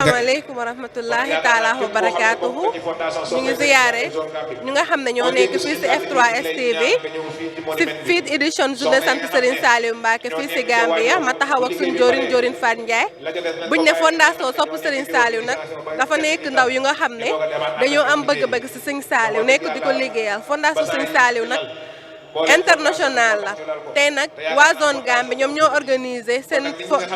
Assalamualaikum warahmatullahi taala wabarakatuh. Ñu ngi ziaré ñu nga xamné ñoo nekk fi ci F3S TV ci fifth edition journée sant Serigne Saliou Mbacké fi ci Gambia ma taxaw ak suñu jorin Fat Ndiaye buñ né fondation sopp Serigne Saliou nak dafa nekk ndaw yu nga xamné dañoo am bëgg-bëgg ci Serigne Saliou nekk diko liggéeyal fondation Serigne Saliou nak international la tey nag waa zone Gambie ñoom ñoo organisé seen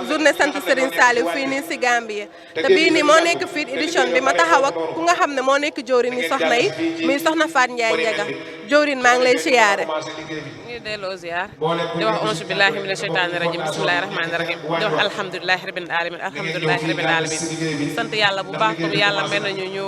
journée sant Serigne Saliou fii nii si Gambie te bii nii moo nekk fii édition bi ma taxaw ak ku nga xam ne moo nekk jawriñ ni soxna yi muy soxna Fat Ndiaye Ndiaga jawriñ maa ngi lay siyaare. ñu delloo ziar di wax auzu billahi mina sheytaani rajim bismillahi rahmaani rahim di wax alhamdulilahi rabbil alamin alhamdulilahi rabbil alamin sant yàlla bu baax comme yàlla mel nañu ñu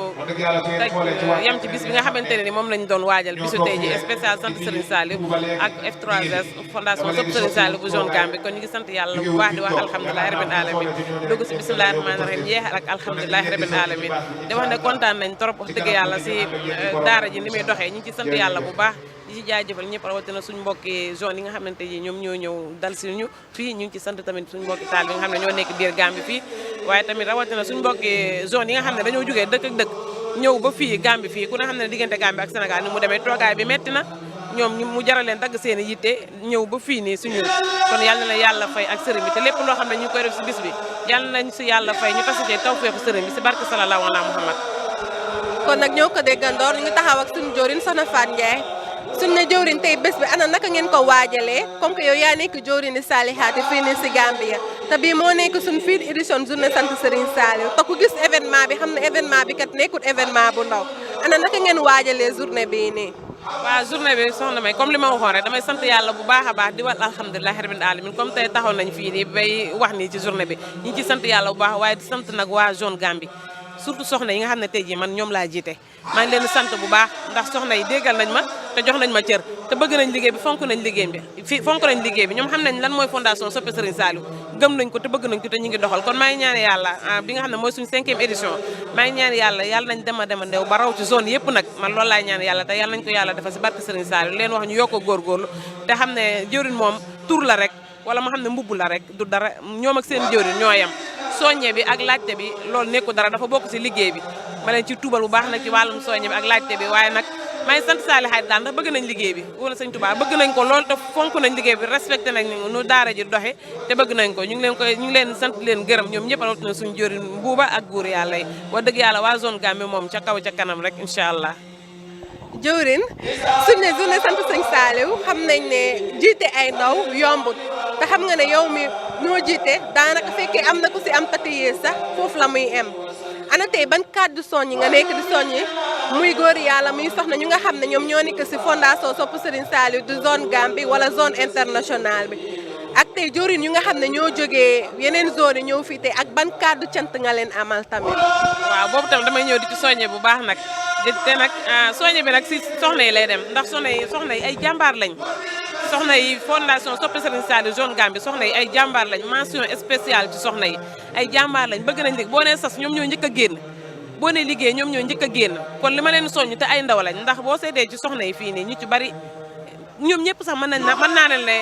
yam ci bis bi nga xamante ne ni moom lañ doon waajal bisu tey ji spécial sant Serigne Saliou ak F3S fondation sopp Serigne Saliou bu zone Gambie kon ñu ngi sant yàlla bu baax di wax alhamdulilahi rabbil alamin dugg si bismillahi rahmaani rahim jeexal ak alhamdulilahi rabbil alamin di wax ne kontaan nañ trop wax dëgg yàlla si daara ji ni muy doxee ñu ngi ci sant yàlla bu baax di ci jaajëfal ñëpp rawatina suñu mbokki zone yi nga xamante yi ñoom ñoo ñëw dal si ñu fii ñu ngi ci sant tamit suñu mbokki taal bi nga xam ne ñoo nekk biir Gambie fii waaye tamit rawatina suñu mbokki zone yi nga xam ne dañoo jógee dëkk ak dëkk ñëw ba fii Gambie fii ku ne xam ne diggante Gambie ak Sénégal ni mu demee toogaay bi metti na ñoom mu jaral leen dagg seen yitte ñëw ba fii nii suñu kon yàlla na yàlla fay ak sëriñ bi te lépp loo xam ne ñu ngi koy def si bis bi yàlla nañ si yàlla fay ñu tasitee tawfeexu sëriñ bi si barke sallallahu ala Muhammad kon nag ñoo ko déggandoor ñu ngi taxaw ak suñu jawriñ soxna Fat Ndiaye suñu ne jawriñ tey bés bi ana naka ngeen ko waajalee comme que yow yaa nekk jawriñ Salihaati fii nii si Gambia te bii moo nekk suñu fii édition journée sant Serigne Saliou te ku gis événement bi xam ne événement bi kat nekkul événement bu ndaw ana naka ngeen waajalee journée bii nii. waaw journée bi soxna May comme li ma waxoon rek damay sant yàlla bu baax a baax di wax alhamdulilahi rabbil alamin comme tey taxaw nañ fii nii bay wax nii ci journée bi ñu ngi ci sant yàlla bu baax waaye di sant nag waa zone Gambie surtout soxna yi nga xam ne tey jii man ñoom laa jiite maa ngi leen sant bu baax ndax soxna yi déggal nañ ma te jox nañ ma cër te bëgg nañ liggéey bi fonk nañ liggéey bi fonk nañ liggéey bi ñoom xam nañ lan mooy fondation soppe Serigne Saliou gëm nañ ko te bëgg nañ ko te ñu ngi doxal kon maa ngi ñaan yàlla bi nga xam ne mooy suñu 5e édition maa ngi ñaan yàlla nañ dema ndew ba raw ci zone yëpp nag man loolu laay ñaan yàlla te yàlla nañ ko yàlla defal si barke Serigne Saliou leen wax ñu yokk góorgóorlu te xam ne jëwriñ moom tur la rek wala ma xam ne mbubb la rek du dara ñoom ak seen jëwriñ ñoo yem soññe bi ak laajte bi loolu nekku dara dafa bokk si liggéey bi ma leen ci tuubal bu baax nag ci wàllum soññe bi ak laajte bi waaye nag may sant Salihaat daal ndax bëgg nañ liggéey bi wala sëñ Touba bëgg nañ ko lool te fonk nañ liggéey bi respecté nañ nu daara ji doxe te bëgg nañ ko ñu ngi leen sant leen gërëm ñoom ñëpp rawatina suñu jëriñ mbuuba ak góor yàlla yi wax dëgg yàlla waa zone Gambie moom ca kaw ca kanam rek incha allah. jëwriñ suñu ne journée sant sëñ Saliou xam nañ ne jiite ay ndaw yombut te xam nga ne yow mi ñoo jiite daanaka fekkee am na ku si am tatiyee sax foofu la muy em ana tey ban kàddu soññi nga nekk di soññi muy góor yàlla muy soxna ñu nga xam ne ñoom ñoo nekk si fondation sopp Serigne Saliou du zone Gambie wala zone internationale bi ak tey jëwriñ yu nga xam ne ñoo jógee yeneen zone yi ñëw fii tey ak ban kàddu cant nga leen amal tamit. waaw boobu tam damay ñëw di ci soññe bu baax nag te nag soññe bi nag si soxna yi lay dem ndax soxna yi ay jàmbaar lañ soxna yi fondation sopp Serigne Saliou zone Gambie soxna yi ay jàmbaar lañ mention spéciale ci soxna yi ay jàmbaar lañ bëgg nañ boo nee sas ñoom ñoo njëkk a génn boo nee liggéey ñoom ñoo njëkk a génn kon li ma leen soññ te ay ndaw lañ ndax boo seetee ci soxna yi fii nii ñu ci bari ñoom ñëpp sax mën naa leen ne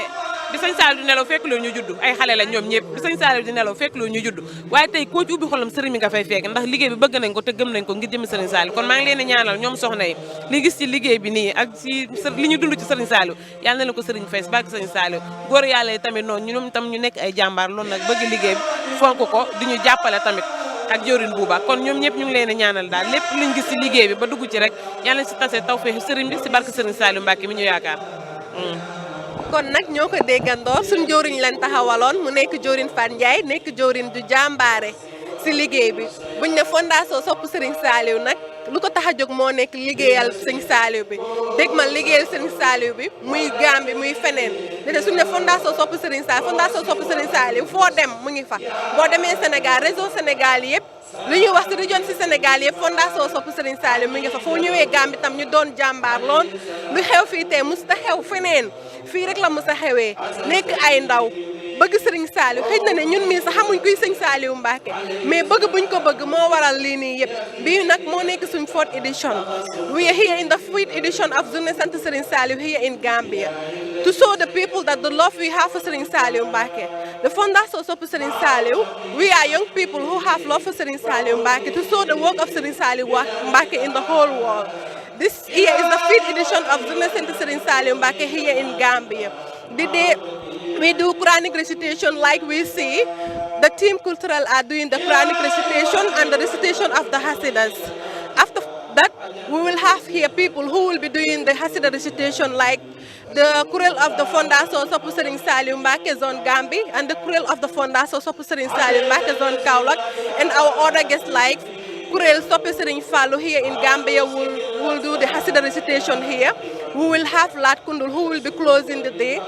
bi sëñ Saliou di nelaw fekk loo ñu judd ay xale lañ ñoom ñëpp bi sëñ Saliou di nelaw fekk loo ñu judd waaye tey koo ci ubbi xolam sëriñ mi nga fay fekk ndax liggéey bi bëgg nañ ko te gëm nañ ko ngir jëmi sëriñ Saliou kon maa ngi leen di ñaanal ñoom soxna yi li gis ci liggéey bi nii ak ci li ñu dund ci sëriñ Saliou yàlla na leen ko sëriñ Faye barke sëriñ Saliou góor yàlla yi tamit noonu ñoom tam ñu nekk ay jàmbaar loolu nag bëgg liggéey bi fonk ko di ñu jàppale tamit ak jëwriñ buuba kon ñoom ñëpp ñu ngi leen di ñaanal daal lépp luñ gis ci liggéey bi ba dugg ci rek yàlla si tase tawfeex sëriñ bi si barke sëriñ Saliou Mbacké mi ñu yaakaar kon nag ñoo ko déggandoor suñu jëwriñ leen taxawaloon mu nekk jëwriñ Fat Ndiaye nekk jëwriñ du jàmbaare si liggéey bi buñ ne fondation sopp Serigne Saliou nag lu ko tax a jóg moo nekk liggéeyal sëñ Saliou bi dégg ma liggéeyal sëñ Saliou bi muy Gambie muy feneen te suñu ne fondation sopp Serigne Saliou foo dem mu ngi fa boo demee Sénégal réseau Sénégal yëpp lu ñuy wax ci région ci Sénégal yëpp fondation sopp Serigne Saliou mu ngi fa foo ñëwee Gambie tam ñu doon jàmbaar lool lu xew fii tey musta xew feneen fii rek la mos a xewee nekk ay ndaw bëgg Serigne Saliou xëy na ne ñun mii sax xamuñ kuy sëñ Saliou Mbacké mais bëgg buñ ko bëgg moo waral lii nii yëpp bii nag moo nekk suñ 4th edition we are here in the 5th edition of journée sant Serigne Saliou here in Gambia to show the people that the love we have for Serigne Saliou Mbacké. The Fondation Sopu Serigne Saliou, we are young people who have love for Serigne Saliou Mbacké to show the work of Serigne Saliou Mbacké in the whole world. This year is the 5th edition of Journée Sainte Serigne Saliou Mbacké here in Gambia. The day we do Quranic recitation like we see. The team cultural are doing the Quranic recitation and the recitation of the Hasidas. After that, we will have here people who will be doing the Hasida recitation like the Kurel of the Fondation Sopu Serigne Saliou Mbacké Zone Gambi and the Kurel of the Fondation Sopu Serigne Saliou Mbacké Zone Kaolack, and our other guests like Kurel Sopu Serigne Fallou here in Gambia will do the Hasida recitation here. We will have Lat Kundul who will be closing the day.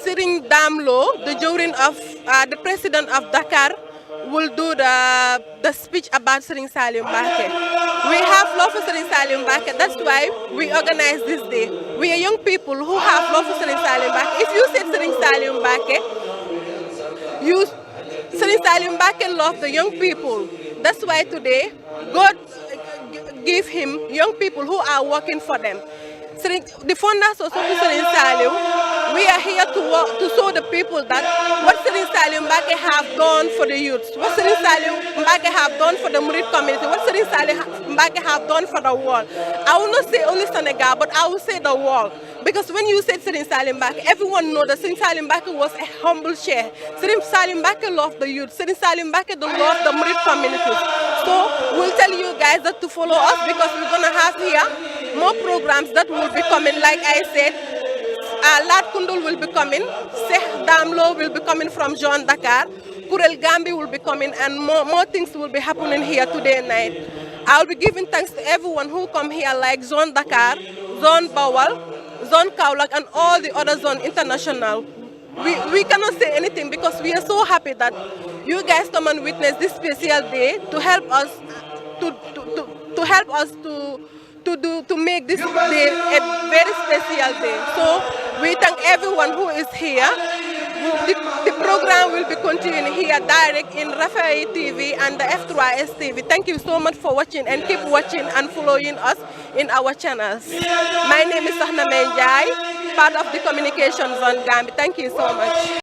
Serigne Damlo, the Jawrin of the president of Dakar, will do the speech about Serigne Saliou Mbacké. We have love for Serigne Saliou Mbacké. That's why we organize this day. We are young people who have love for Serigne Saliou Mbacké. If you say Serigne Saliou Mbacké, Serigne Saliou Mbacké love the young people. That's why today God gave him young people who are working for them. The Fondation Sopu Serigne Saliou, we are here to show the people that what Serigne Saliou Mbacké have done for the youths, what Serigne Saliou Mbacké have done for the Murid community, what Serigne Saliou Mbacké have done for the world. I will not say only Senegal, but I will say the world. Because when you said Serigne Saliou Mbacké, everyone knows that Serigne Saliou Mbacké was a humble sheikh. Serigne Saliou Mbacké loved the youth. Serigne Saliou Mbacké loved the Murid community. So we'll tell you guys that to follow us because we're going to have here more programs that will be coming. Like I said, Lat Kundul will be coming, Sheikh Damlo will be coming from Jean Dakar, Kurel Gambi will be coming, and more things will be happening here today night. I'll be giving thanks to everyone who come here like Zone Dakar, Zone Bawal, Zone Kaolack, and all the other Zone International. We cannot say anything because we are so happy that you guys come and witness this special day to help us to make this day a very special day. So we thank everyone who is here. The program will be continuing here direct in Rafah TV and the F3S TV. Thank you so much for watching and keep watching and following us in our channels. My name is Sohna May Njie, part of the Communications on Gambia. Thank you so much.